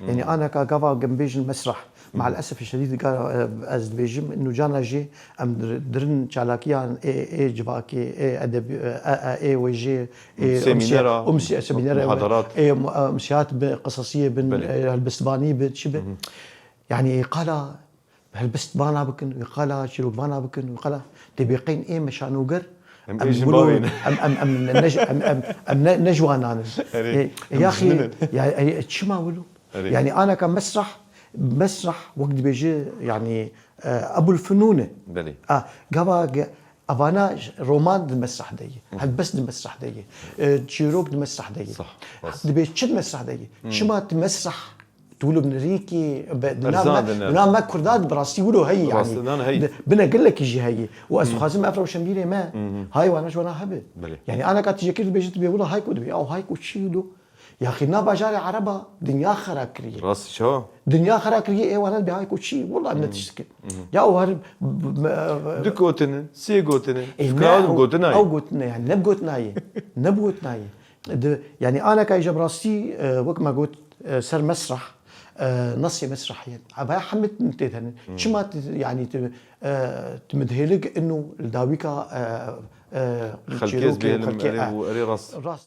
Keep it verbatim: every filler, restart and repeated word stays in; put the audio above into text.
Yanî anaka gava em bêjin mesrah. Ma'l esef şedîd, ga-, ez dibêjim, inu cana jî em dir-, dirin çalakiyan ê, ê civakê, ê edebî, ê, ê, ê wêjê, ê Semînera, umsiya-, umsiya-, semînera, muhadarat. Ê mu-, umsiyat bi, qisasiyê bin, Belê. Ê helbestvanî bi, çi bi. Yanî ê qala helbestvana bikin, ê qala çîrokvana bikin, ê qala tê bê qeyn ê meşanoger, Em em ê jin wilo, bavê ne. em, em, em ne-, em, em, em ne-, ne ji wanan in. Erê, Ê, em yaxî, jin in. Ya, ê, çima wilo? Erê. Yanî anaka mesrah, mesrah wek dibêje, yanî, e, ebul fenûn e. Belê. A, gava ge-, evana j-, roman di mesrah de ye, helbest di mesrah de ye, e, çîrok di mesrah de ye. Sah, rast. Dibê çi di mesrah de ye? Çima di mesrah tu wilo binirîkî, be-, di nav Erzan me, di nav. di nav me Kurda di bi rastî wilo heyî, Rastî yanî. nan heyî. Di-, bine gelekî jî heyî. Û ez dixwazim ev rewşenbîrê me, hay wana ji wana hebe. Belê. Yanî anaka tu jekir dibêjî, tu bê wilo hayku dibê. Ew hayku çi wilo? Yaxî nav bajarê Ereba dinya xera kiriye. Rast çawa? Dinya xera kiriye, ê wana dibê hayku çi? Wila ne tiştike. Ya o her, b-, b-, me-, Du gotinin, sê gotinin. Ê, Fikra ne, ew, gotina ye. ew gotina yani, ne bi gotina ye. Ne bi gotina ye. Di, yani anaka îja bi rastî, e, wek me got, e, ser mesrah, e, nasê mesrah yên. Ebaya hemî tê de ne. Çima tu, yani tu, e, tu midhêlik inu li dawîka, e, e, Xelkê çîrokê ez bihêlim, xelkê, erê e, û erê rast. rast.